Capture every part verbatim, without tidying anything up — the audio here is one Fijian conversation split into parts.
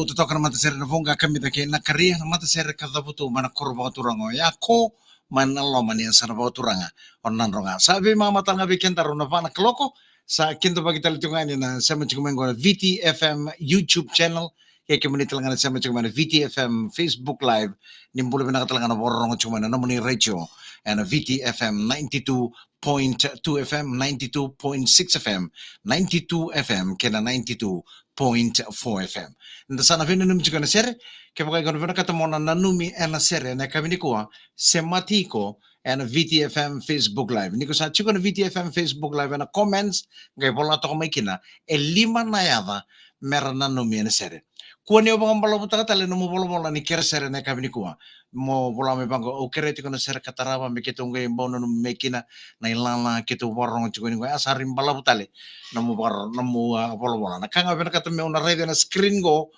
Totoka na matasere na Voqa Kamica kei Nakaria, na matasere ka cavutu mai na koro vakaturaga o Yako, mai na loma ni yasana vakaturaga o Nadroga. Sa veimama tale ga vei kedaru na va na kaloko. Sa kidavaki tale tiko ga ni na sema tiko mai qo na V T F M YouTube channel, kei kemuni tale ga na sema tiko mai na V T F M Facebook Live. Ni bula vinaka tale ga na vakarorogo tiko mai na nomuni retio ena V T F M ninety-two point two F M, ninety-two point six F M, ninety-two F M kei na ninety-two point four F M. Eda sa na veinanumi tiko ena sere. Kevaka iko na vinakata mo na nanumi ena sere ena yakavi nikua, semati iko ena V T F M Facebook Live. Ni ko sa tiko na V T F M Facebook Live, ena comments qai vola toka mai kina e lima na yaca mera nanumi ena sere. Kua ni o vakabalavutaka tale na nomu volavola ni kere sere ena yakavi nikua. Mo vola mai vaqo: Au kerea tiko na sere ka tarava me keitou qai bau nanumi mai kina na ilala keitou vakarorogo tiko ni qo. A sa ri balavu tale na nomu vakaro-, na nomu, a, volavola. Na ka ga vinakata meu na raica ena screen qo,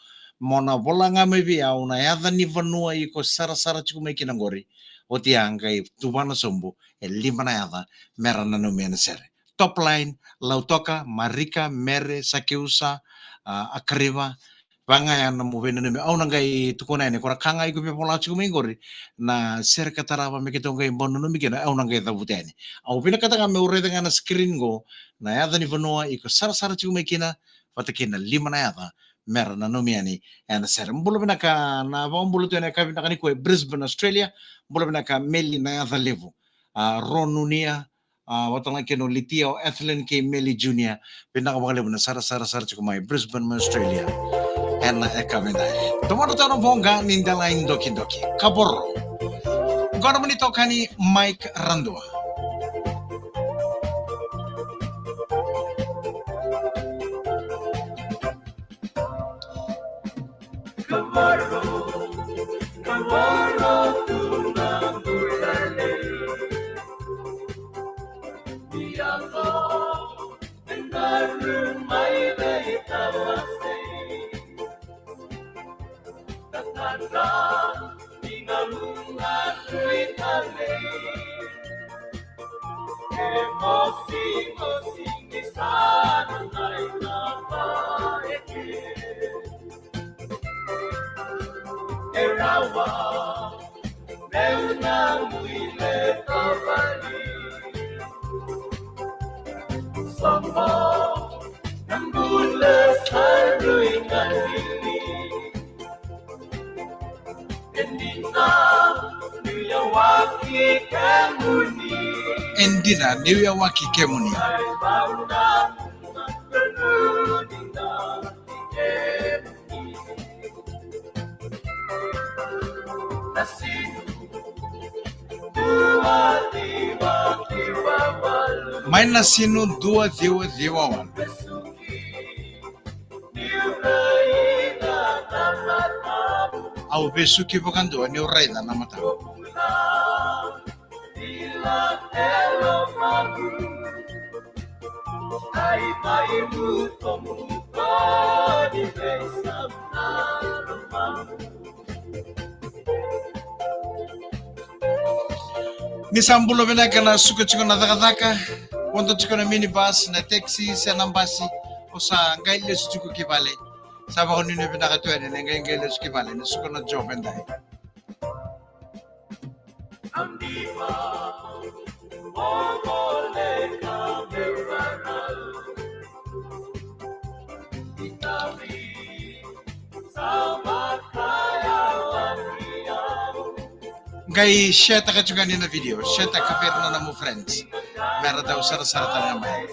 mo na vola ga mai vei au na yaca ni vanua iko sarasara tiko mai kina qori. Oti ya qai tuvana sobu e lima na yaca mera nanumi ena sere. Top Line, Lautoka, Marika, Mere, Sakeusa, a, Akariva. Vaqo ya na nomu veinanumi. Au na qai tukuna yani, ko na ka ga iko via vola tiko mai qori, na sere ka tarava me keitou qai bau nanumi kina, au na qai cavuta yani. Au vinakata ga meu raica ga na screen qo na yaca ni vanua iko sarasara tiko mai kina, vata kei na lima na yaca mera nanumi yani ena sere. Bula vinaka na vakabula tu ena yakavi vinaka nikua e Brisbane, Australia. Bula vinaka Meli na yaca levu. A, Ronunia, a, vata ga kei na Litia, o Ethelyn kei Meli Junior. Vinaka vakalevu na sarasara sara tiko mai Brisbane mai Australia ena yakavi dai. Tomana tau na Voqa ni Delai Dokidoki. Kaboro. Qo na nomuni tokani Mike Radua. Kaboro, kaboro tu na bulale. Ni yako e na ru mai vei tawase. Tatata ni na lunga tui tale. E mosi, mosi ni sana nai na paeke. E rawa meu na muile tavali. Somo na bula sa rui na nini. E dina niu yawaki kemuni. E dina niu yawaki kemuni. Ai vau na Mai na sinu dua ciwa ciwa walu. Au vesuki vakadua niu raica na mataqu. Ni sa bula vinaka na suka tiko na cakacaka, vodo tiko na minibus, na taxi se na basi, o sa qai lesu tiko ki vale. Sa vakanuinui vinaka tu yani na qai qai lesu ki vale, na suka na job e dai. Qai share-taka tiko yani na video, share-taka vei ira na nomu friends. Mera dau sarasara tale ga mai.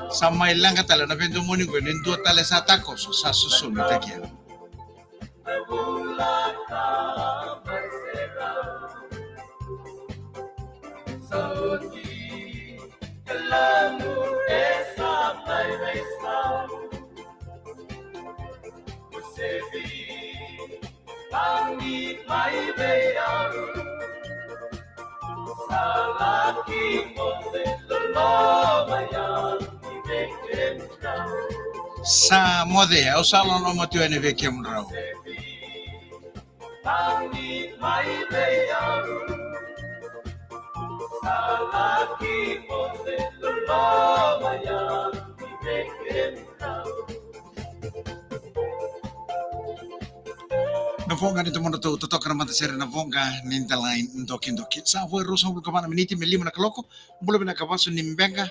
Sa mai leqa tale na veidomoni qo ni dua tale sa takoso, sa sosomitaki. Sa moce, au sa loloma tu yani vei kemudrau. Sa Na voqa ni domodratou totoka na matasere, na voqa ni delai dokidoki. Sa vo e ruasagavulu ka va na miniti me lima na kaloko. Bula vinaka vasu ni Beqa.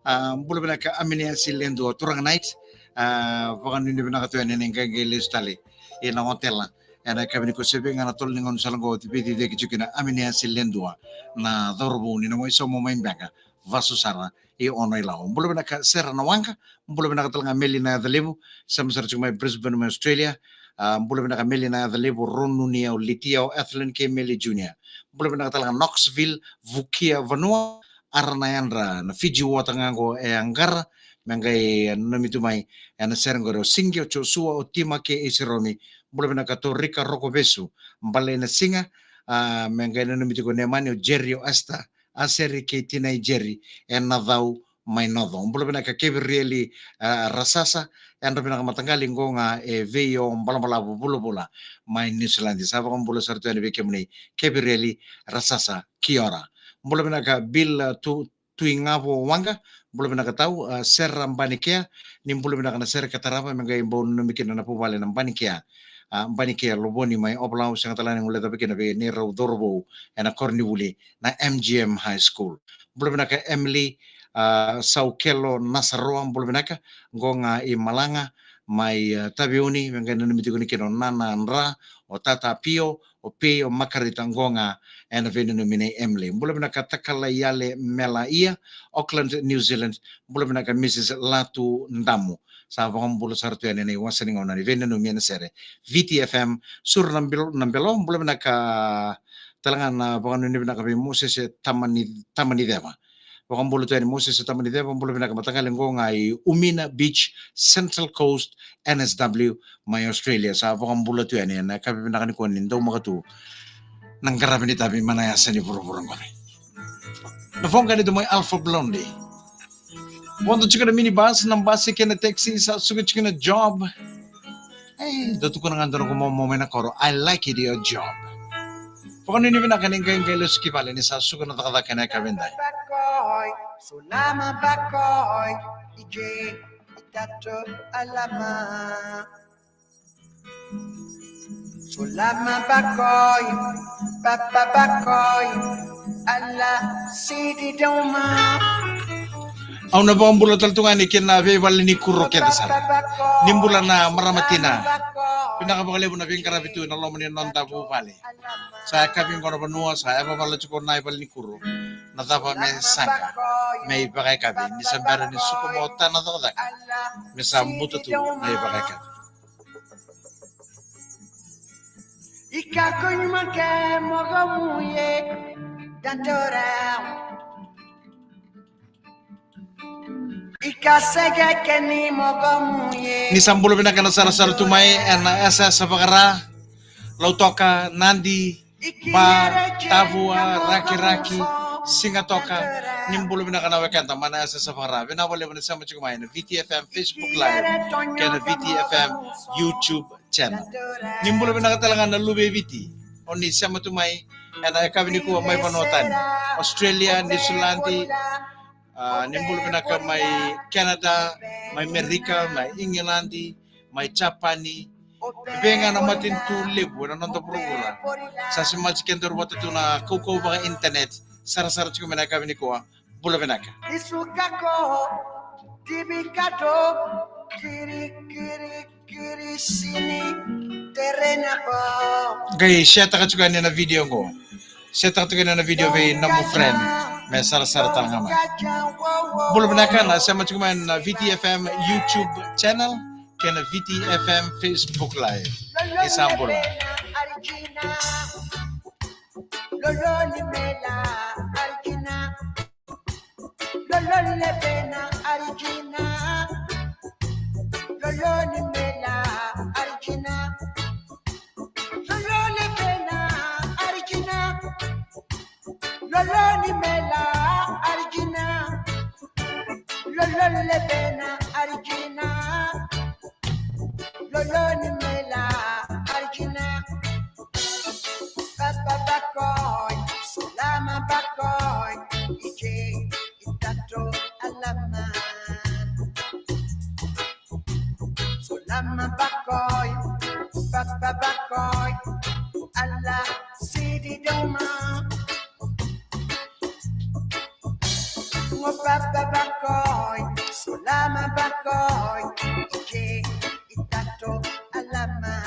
A, bula vinaka Aminiasi Ledua, Turaga Night. A, vakanuinui vinaka tu yani ena qaiqai lesu tale ena otela ena yakavi nikua. Se vei ga na tolo ni gauna sala qo, veiciciyaki tiko kina Aminiasi Ledua, na cauravou ni Nawaisomo mai Beqa, vasu sara i Ono-i-Lau. Bula vinaka Sera Nawaqa. Bula vinaka tale ga Meli Nayacalevu, sema sara tiko mai Brisbane mai Australia. A, bula vinaka Meli Nayacalevu, Ronu Niau, Litiau, Ethelyn K Meli Junior. Bula vinaka tale ga Knoxville, Vukia Vanua. Ara na yadra na Fiji Water ga qo e a qara, me qai nanumi tu mai ena sere qori o Sigi, o Joshua, o Tima K Eseromi. Bula vinaka Torika Rokovesu, Balainasiga. A, me qai nanumi tiko o Nemani, o Jerry, o Esther, Aseri kei tinai Jerry e Nacau mai Noco. Bula vinaka Kevirieli, a, Rasasa, yadra vinaka mataqali qo ga e Veio, Balabalavu, Vulavula mai Niusiladi. Sa vakabula sara tu yani vei kemuni Kevirieli Rasasa, kia ora. Bula vinaka Bill, a, Tu, Tuigavo Waqa. Bula vinaka tau, a, Sera Banikea. Ni bula vinaka na sere ka tarava, me qai bau nanumi kina na vuvale na Banikea. A, Banikea Lovoni mai Ovalau, sega tale ga ni guilecava kina vei neirau cauravou ena koronivuli na M G M High School. Bula vinaka Emily, a, Saukelo Nasaroa, bula vinaka. Qo ga i Malaga mai, a, Taveuni, me qai nanumi tiko ni kina o Nana Dra, o Tata Pio, o Pei, o Makarita, qo ga ena veinanumi nei Emily. Bula vinaka Takala Yale Mela Ia, Auckland, New Zealand. Bula vinaka Missus Latu Damu. Sa vakabula sara tu yani ena iwase ni gauna ni veinanumi ena sere. Viti F M, Sura na Belo, na Belo. Bula vinaka tale ga na vakanuinui vinaka vei Mosese Tamani, Tamaniceva. Vakabula tu yani Mosese Tamaniceva, bula vinaka mataqali qo ga i Umina Beach, Central Coast, N S W, mai Australia. Sa vakabula tu yani ena yakavi vinaka nikua ni daumaka tu na qaravi ni tavi mai na yasa ni vuravura qori. Na voqa ni domo i Alpha Blondy. Vodo tiko na minibus, na basi kei na taxi, sa suka tiko na job. Ei, dou tukuna ga dou na noqu momo mai na koro, I like it, your job. Vakanuinui vinaka ni qai qai lesu ki vale ni sa suka na cakacaka ena yakavi edai. Bakoi, sulama bakoi, ije, itato alama. Sulama bakoi, papa bakoi, ala sidi dauma. Au na vakabula tale tu ga yani kina veivale ni kuro kece sara. Ni bula na marama tina. Vinaka vakalevu na veiqaravi tu ena loma ni noda vuvale. Sa yakavi qo na vanua, sa yavavala tiko na ivale ni kuro. Na cava me saqa me ivakayakavi, ni sa bera ni suka mai o ta na cakacaka, me sa buta tu na ivakayakavi. Ika konyumake mogomuye dantora. Ika segeke ni mogomuye. Ni sa bula vinaka na sarasara tu mai ena yasayasa vakara, Lautoka, Nadi, Ba, Tavua, Rakiraki, Sigatoka. Ni bula vinaka na wekada mai na yasayasa vakara. Vinaka vakalevu na sema tiko mai na V T F M Facebook Live kei na V T F M YouTube channel. Ni bula vinaka tale ga na luve i Viti, o ni sema tu mai ena yakavi nikua mai vanua tani, Australia, Niusiladi. A, ni bula vinaka mai Canada, mai Amerika, mai Igiladi, mai Japani. Vei ga na matanitu levu ena noda vuravura. Sa semati kedaru vata tu na kaukauwa vaka internet. Sarasara tiko mai na yakavi nikua. Bula vinaka. Isukako, tibikado, kiri, kiri, kiri, sini, terena bo. Qai share taka tiko yani na video qo. Share taka tiko yani na video vei nomu friend. Me sarasara tale ga mai. Bula vinaka na sema tiko mai na V T F M YouTube channel kei na V T F M Facebook Live. Ni sa bula. Lolo ni mela arigina. Lolo ni mela arigina. Lolo ni mela arigina. Lolo ni mela arigina. Lolo ni mela arigina. Lolo ni mela arigina. Lolo ni mela arigina. Papa bakoi, sulama bakoi, Papa Bakoi, ala sidi doma. Ngo Papa Bakoi, solama Bakoi, ike itato alama.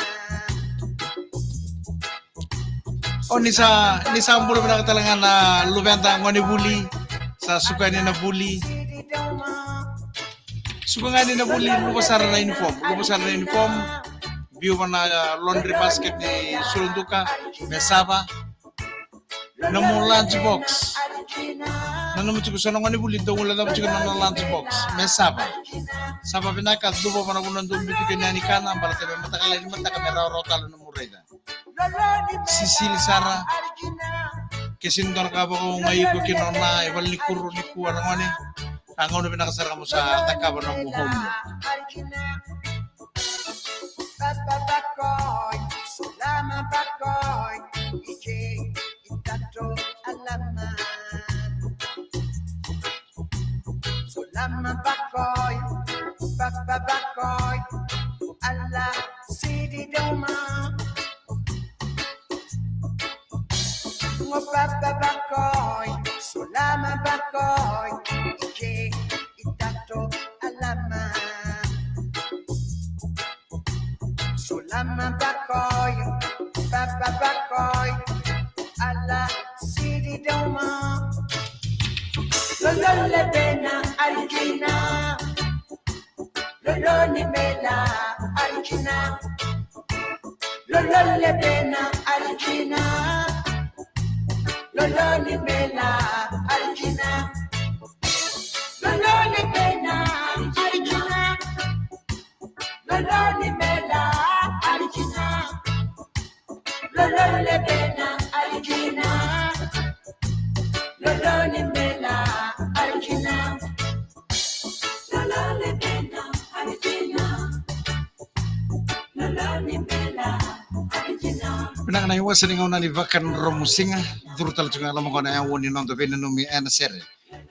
O ni sa, ni sa bula vinaka tale ga na luveda, gone vuli, sa suka yani na vuli. Suka ga yani na vuli, luva sara na uniform, luva sara na uniform. Biu va na, uh, laundry basket ni suluduka, me sava. Na nomu lunch box. Nanuma tiko, so na gone vuli dau guilecava tiko na nona lunch box. Me sava. Sava vinaka, cuva va na vanua dau biu tiko yani kana, baleta me mataka lailai ni mataka me rawarawa tale na nomu raica. Sisili sara. Ke sega ni dua na ka vakaogai iko kina o na e valenikuro nikua na gone. A gauna vinaka sara ga mo sa cakava na nomu homework. Papa Bakoi, solama Bakoi, ike itato alama. Solama Bakoi, Papa Bakoi, ala sidi doma. Ngo Papa Bakoi, solama Bakoi, ike itato alama. Solama Bakoi, Papa Bakoi, ala sidi doma. Lolo le bena alikina. Lolo ni mela alikina. Lolo le bena alikina. Lolo ni mela alikina. Lolo le bena alikina. Lolo ni mela alikina. Lolo le bena alikina. Lolo ni mela alikina. Lolo le bena alikina. Lolo ni mela alikina. Vinaka na iwase ni gauna ni vakadromu siga. Curu tale tiko ga loma qo na yaua ni noda veinanumi ena sere.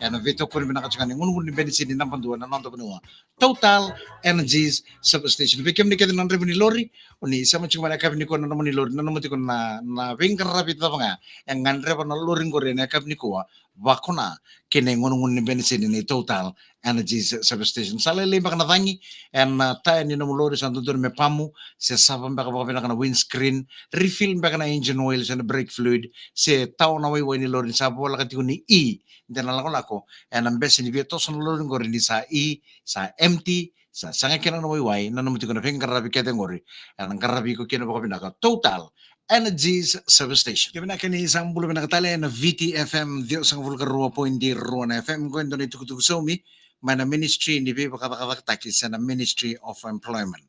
Ena veitokoni vinaka tiko ga ni gunugunu ni benisini naba dua na noda vanua. Total Energies Service Station. Vei kemuni kece na draiva ni lori, o ni sema tiko mai na yakavi nikua na nomuni lori, nanuma tiko na, na veiqaravi cava ga e gadreva na lori qori ena yakavi nikua, vakuna kei na igunugunu ni benisini ni Total Energies Service Station. Sa lailai beka na cagi ena taya ni nomu lori, sa dodonu me pamu, se sava beka vakavinaka na windscreen, refill beka na engine oil se na brake fluid, se tawa na waiwai ni lori ni sa voleka tiko ni E, de na lakolako ena bese ni via toso na lori qori ni sa E, sa empty, sa sega kina na waiwai, nanuma tiko na veiqaravi kece qori ena qaravi iko kina vakavinaka. Total Energies Service Station. Ke vinaka ni sa bula vinaka tale ena Viti F M ciwasagavulu ka rua poidi rua na F M, qo e dua na itukutuku saumi mai na Ministry ni Veivakacakacakataki se na Ministry of Employment.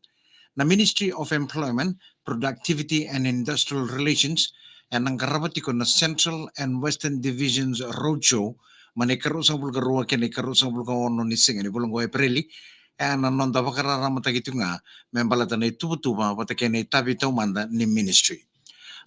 Na Ministry of Employment, Productivity and Industrial Relations ena qarava tiko na Central and Western Divisions Roadshow mai na ikaruasagavulu ka rua kei na ikaruasagavulu ka ono ni siga ni vula qo o Epereli, ena noda vakararamataki tiko ga me baleta na ituvatuva vata kei na itavi taumada ni Ministry.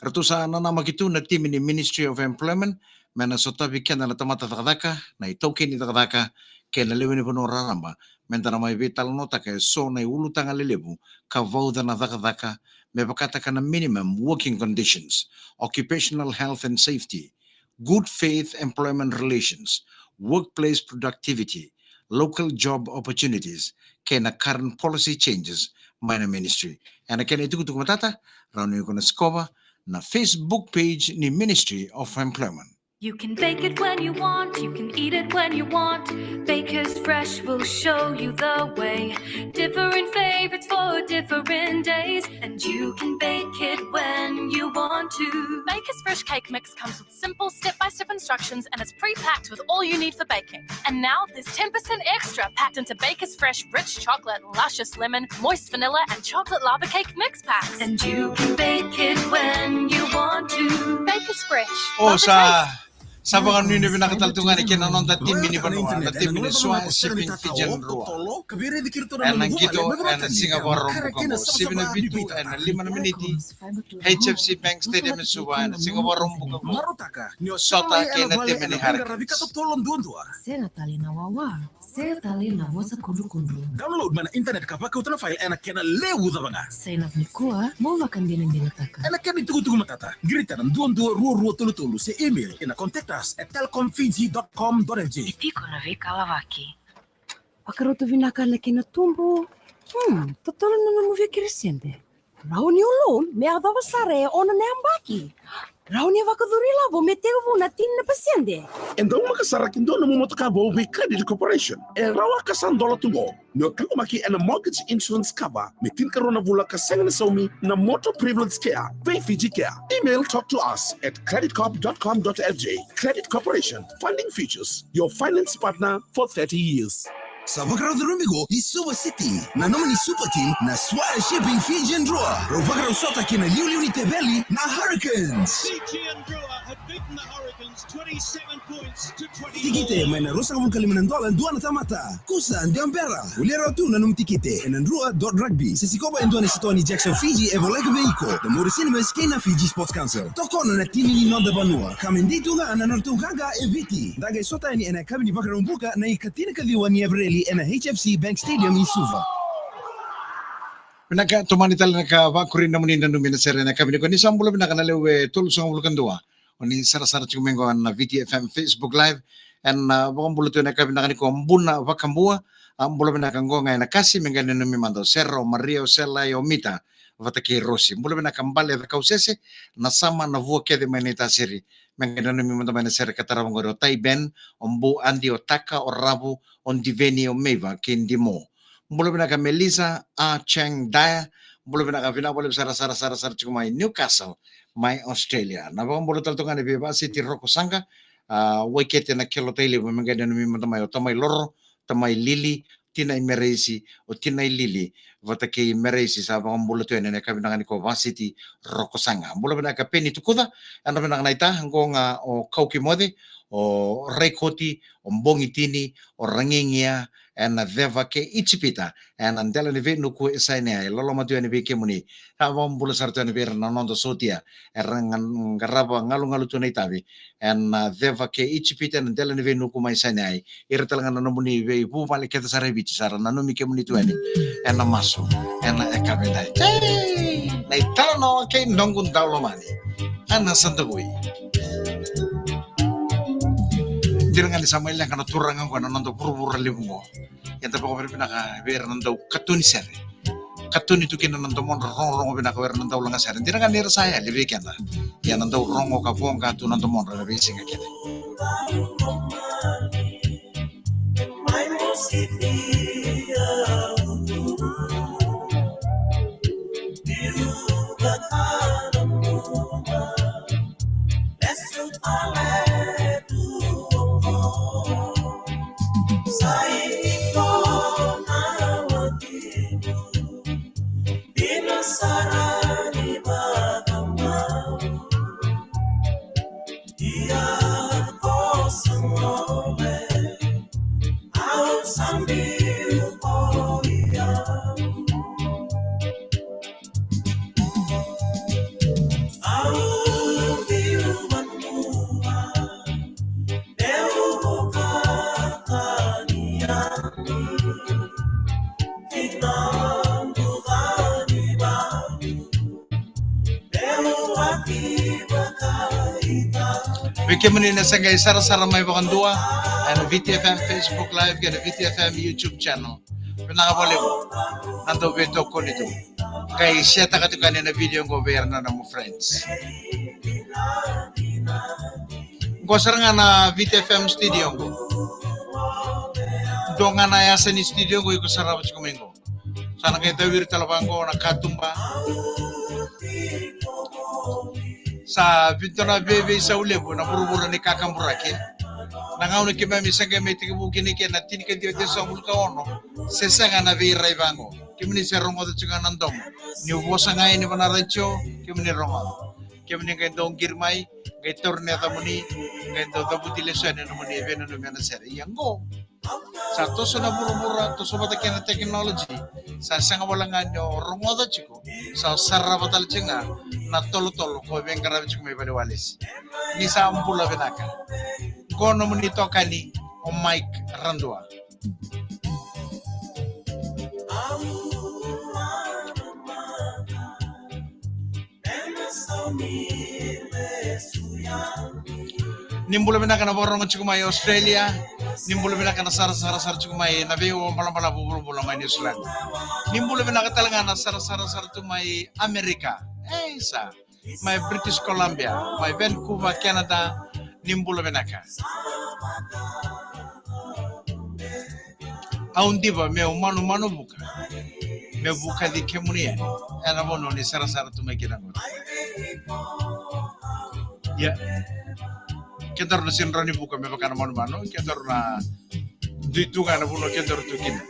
Ratou sa nanamaki tu na timi ni Ministry of Employment me na sotavi keda na tamata cakacaka, na itaukei ni cakacaka kei na lewe ni vanua raraba, me da na mai veitalanoataka eso na iulutaga lelevu ka vauca na cakacaka, me vakataka na minimum working conditions, occupational health and safety, good faith employment relations, workplace productivity, local job opportunities, kei na current policy changes mai na Ministry. Ena kena itukutuku matata, rawa ni ko na sikova na Facebook page ni Ministry of Employment. You can bake it when you want, you can eat it when you want. Baker's Fresh will show you the way. Different favorites for different days, and you can bake it when you want to. Baker's Fresh cake mix comes with simple step-by-step instructions and is pre-packed with all you need for baking. And now there's ten percent extra packed into Baker's Fresh rich chocolate, luscious lemon, moist vanilla, and chocolate lava cake mix packs. And you can bake it when you want to. Baker's Fresh. Love the taste. Sa vakanuinui vinaka tale tu ga yani kei na noda timi ni vanua, na timi ni Sua Shipping Fijian Drua. Ena qito ena siga Vakaraubuka oqo, sivi na vitu ena lima na miniti. H F C Bank Stadium e Suva ena siga Vakaraubuka oqo. Sota kei na timi ni Hurricanes. Sega tale na wawa, sega tale na vosa kudrukudru. Download mai na internet ka vakauta na file ena kena levu cava ga. Sign up nikua, mo vakadinadinataka. Ena kena itukutuku matata, qirita na dua dua rua rua tolu tolu se email ena contact us at telecom fiji dot com dot F J. E tiko na veika lavaki. Vakarauta vinaka na kena tubu. Hmm, totolo na nomu via kere sede. Rau ni o loan me yacova sara e ono na yabaki. Rau ni vakacuru ilavo me tekivu na tini na pasede. E daumaka sara ki dua nomu motoka vou vei Credit Corporation. E rawa ka sa dola tu qo. Ni o taqomaki ena mortgage insurance cover me tinikarua na vula ka sega ni saumi na Motor Privilege Care vei Fiji Care. Email talk to us at credit corp dot com dot F J. Credit Corporation, funding futures, your finance partner for thirty years. Sa vakarau curumi qo i Suva City na nomuni super team na Swire Shipping Fijian Drua. Rau vakarau sota kei na liuliu ni teveli na Hurricanes. Fijian Drua have beaten the Hurricanes twenty-seven points to twenty-four. Tikite mai na ruasagavulu ka lima na dola dua na tamata. Kusa, de o bera. Volia rawa tu na nomu tikite ena drua dot rugby se sikova e dua na sitoa ni Jackson Fiji e voleka vei iko, the Morrison Invest kei na Fiji Sports Council. Tokona na tini ni noda vanua ka me dei tu ga na nodratou qaqa e Viti. Da qai sota yani ena yakavi ni Vakaraubuka na ikatini ka ciwa ni Apereli ena H F C Bank Stadium i Suva. Vinaka, tomani tale na ka vakuri nomuni nanumi ena sere ena yakavi nikua. Ni sa bula vinaka na lewe tolusagavulu ka dua. O ni sarasara tiko mai qo na Viti F M Facebook Live. Ena, ah, vakabula tu ena yakavi vinaka nikua Buna Vakabua. Ah, bula vinaka qo ga ena kasi, me qai nanumi mada o Sera, o Maria, o Selai, o Mita vata kei Rosi. Bula vinaka Bale Cakausese, na Sama, na Vua kece mai Naitasiri. Me qai nanumi mada mai na sere ka tarava qori o Tai Ben, o Bu Adi, o Taka, o Ravu, o Diveni, o Meiva kei Dimo. Bula vinaka Melissa, a Cheng Daya. Bula vinaka, vinaka vakalevu sara, sara, sara, sara tiko mai Newcastle, mai Australia. Na vakabula tale toka ga ni vei Vasiti Roko Saqa, a, Waikete na Kelo Tailevu, me qai nanumi mada mai o Tamai Loro, Tamai Lili, Tina i Mereisi, o Tina i Lili vata kei Mereisi, sa vakabula tu yani ena yakavi vinaka nikua Vasiti Roko Saqa. Bula vinaka Peni Tukuca, yadra vinaka naita, qo ga o Kaukimoce, o Raikoti, o Bogitini, o Ragigia, ena ceva kei Ijipita ena dela ni veinuku e Saineai. Loloma tu yani vei kemuni. Sa vakabula sara tu yani vei ira na noda sotia era qarava galugalu tu na itavi ena ceva kei Ijipita ena dela ni veinuku mai Saineai. Ira tale ga na nomuni veivuvale kece sara e Viti sa ra nanumi kemuni tu yani ena masu ena yakavi edai. Ei, na italanoa kei noqu daulomani, Ana Sadavui. Dina ga ni sa mai leqa na turaga oqo ena noda vuravura levu oqo. Ia da vakavinavinaka vei ira na dau katoni sere, katoni tu kina na domodra, rogorogo vinaka vei ira na dau lagasere. Dina ga ni ra sa yali vei keda, ia na dau rogo ka voqa tu na domodra ena veisiga kece. Vei kemuni na sa qai sarasara mai vakadua ena Viti F M Facebook Live kei na Viti F M YouTube channel. Vinaka vakalevu na dau veitokoni tu. Qai share-taka tiko yani na video qo vei ira na nomu friends. Qo sara ga na Viti F M studio qo. Dua ga na yasa ni studio qo iko sarava tiko mai qo. Sa na qai tawiri tale vaqo na katuba. Sa vitu na veiveisau levu na vuravura ni kakaburaki. Na gauna keimami sa qai mai tekivu kina ike na tini ka ciwa ciwasagavulu ka ono. Se sega na veirai vaqo. Kemuni se rogoca tiko ga na domo. Niu vosa ga yani vana radio, kemuni rogoca. Kemuni qai dau qiri mai, Qai tauri na yacamuni, qai dau cavuti lesu yani na nomuni veinanumi ena sere. Ia qo, sa toso na vuravura, toso vata kei na technology. Sa sega wale ga ni o rogoca tiko, sa o sarava tale tiko ga na tolotolo ko veiqaravi tiko mai valewalesi. Ni sa bula vinaka. Qo nomuni itokani o Mike Radua. Ni bula vinaka na vakarorogo tiko mai Australia. Ni bula vinaka na sarasara sara tiko mai na veiwau balabalavu vulavula mai New Zealand. Ni bula vinaka tale ga na sarasara sara tu mai Amerika. Ei sa. Mai British Columbia, mai Vancouver, Canada, ni bula vinaka. Au diva meu manumanu vuka, meu vukaci kemuni yani ena vanua ni sarasara tu mai kina qori. Ia, kedaru na sega ni rawa ni vuka me vaka na manumanu, kedaru na dui tu ga na vanua kedaru tu kina.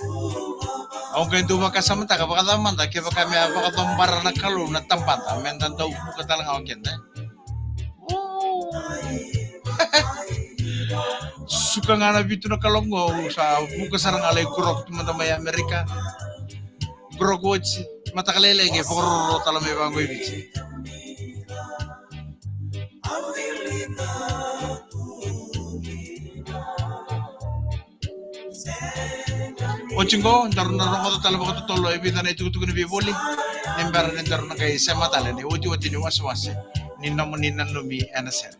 Au qai dau vakasamataka vakacava mada kevaka me a vakacobara na Kalou na tabada me da dau vuka tale ga o keda. Suka ga na vitu na kaloko qo au sa vuka sara ga lai grog tu mada mai Amerika. Grog watch, mataka lailai qai vakaroro tale mai vaqo i Viti. Oti qo daru na rogoca tale vakatotolo e vica na itukutuku ni veivoli ni bera ni daru na qai sema tale ni otioti ni wasewase ni nomuni nanumi ena sere.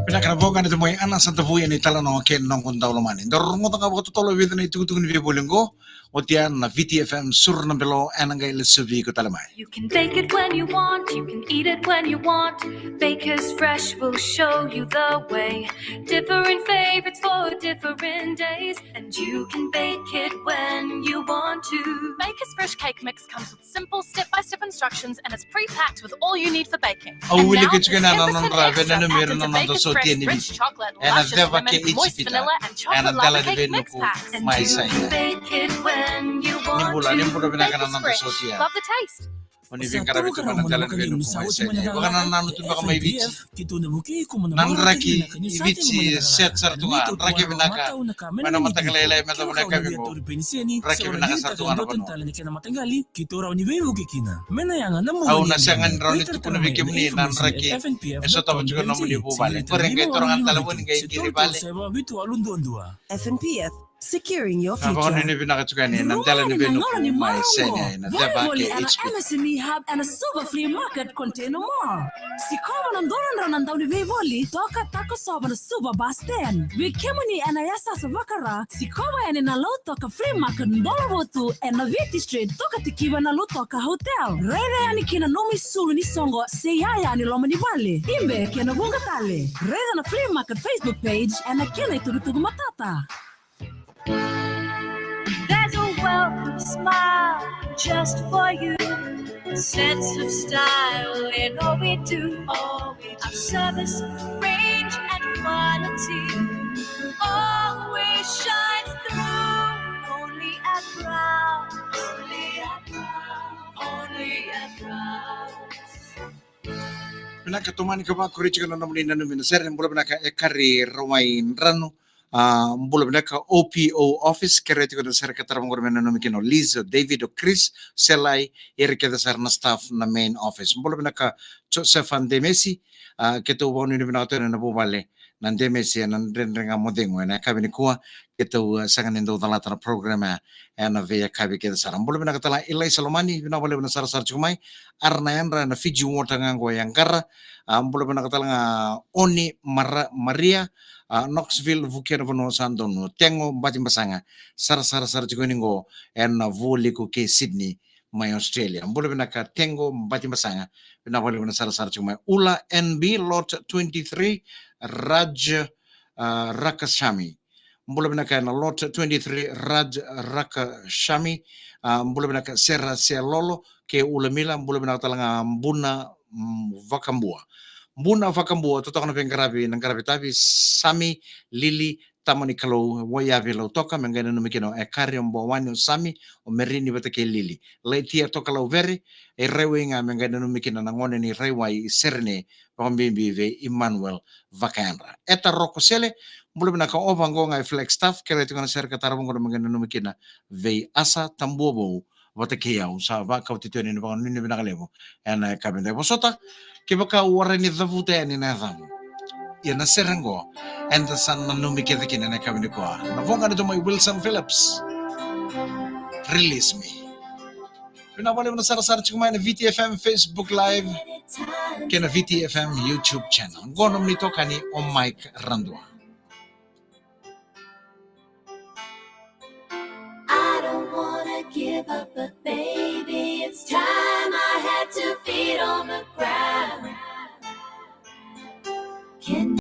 Vinaka na voqa ni tamai Ana Santavui ena italanoa kei na noqu daulomani. Daru rogoca ga vakatotolo e vica na itukutuku ni veivoli oqo. Oti ya na Viti F M Suru na Belo ena qai lesuvi iko tale mai. You can bake it when you want, you can eat it when you want. Baker's Fresh will show you the way. Different favorites for different days. And you can bake it when you want to. Baker's Fresh cake mix comes with simple step-by-step instructions and is pre-packed with all you need for baking. Au wilika tiko ena nona drave na numera na noda soti ena Viti. Ena ceva ke H P ta. Ena dela ni veinuku mai Saina. Ni bula, ni bula vinaka na noda soti ya. Oni veiqaravi tu mai na dela ni veinuku mai Saina. Vakanananu tu beka mai Viti. Na draki i Viti set sara tu ga, draki vinaka. Mai na mataka lailai me yacova na yakavi qo. Draki vinaka sara tu ga na vanua. Au na sega ni rawa ni tukuna vei kemuni na draki e sotava tiko na nomuni vuvale. Qori qai toro ga na talevoni qai qiri vale. F N P F, securing your future. Vakanuinui vinaka tiko yani na dela ni veinuku mai Saina ena ceva ke H P. M S M E Hub ena Suva Flea Market Container Mall. Sikova na dua na drau na dau ni veivoli toka takosova na Suva bus stand. Vei kemuni ena yasayasa vaka-Ra, sikova yani na Lautoka Flea Market Dolavutu ena Viti Street, toka tikiva na Lautoka Hotel. Raica yani kina nomu isulu ni soqo se iyaya ni loma ni vale, ibe kei na vuqa tale. Raica na Flea Market Facebook page ena kena itukutuku matata. There's a welcome smile Just for you, a sense of style in all we do. Our service, range and quality always shines through. Only at Brown, only at Brown, only at Brown. Vinaka, tomani ka vakuri tiko na nomuni nanumi na sere. Bula vinaka Ekari Rawai Dranu. A, bula vinaka O P O office, kerei tiko na sere ka tara vaqori me nanumi kina o Liz, o David, o Chris, Selai, ira kece sara na staff na main office. Bula vinaka Josefa Demesi. A, keitou vakanuinui vinaka tu ena vuvale na Demesi ena Dredre Ga Mo Cegu ena yakavi nikua. Keitou, e, sega ni dau calata na program ya ena veiyakavi kece sara. Bula vinaka tale Ilaisa Lomani, vinaka vakalevu na sarasara tiko mai. Ara na yadra ena Fiji Water ga qo e Qara. A, bula vinaka tale ga Oni Mara-, Maria, a, Knoxville, Vukena Vanua Sa Donu, Tego Batibasaga, sarasara sara tiko ni qo ena Vualiku kei Sydney mai Australia. Bula vinaka Tego Batibasaga, vinaka vakalevu na sarasara tiko mai. Ula N B, lot twenty-three, Raj, a, Rakashami. Bula vinaka ena lot twenty-three, Raj Rakashami. A, bula vinaka Sera Sealolo kei Ula Mila. Bula vinaka tale ga Buna, mm, Vakabua. Buna Vakabua, totoka na veiqaravi, na qaravi tavi, Sami, Lili, Tama ni Kalou, Waiyavi Lautoka, me qai nanumi kina o Ekari, o Bowani, o Sami, o Merini vata kei Lili. Laitia Tokalauvere, e Raiwai ga me qai nanumi kina na gone ni Raiwai, Serene, vakabibi vei Emmanuel Vakayadra. Eta Roko Sele, bula vinaka Ova qo ga e Flagstaff, kerei tiko na sere ka tara vaqori me qai nanumi kina vei Asa Tabuavou, vata kei au, sa vakauti tu yani na vakanuinui vinaka levu ena yakavi dai. Vosota, kevaka au warai ni cavuta yani na yacamu, ia na sere qo eda sa nanumi kece kina ena yakavi nikua. Na voqa ni tomai Wilson Phillips, Release Me. Vinaka vakalevu na sarasara tiko mai na V T F M Facebook Live kei na V T F M YouTube channel. Qo nomuni itokani o Mike Radua. I don't wanna give up, but baby, it's time I had two feet on the ground. Can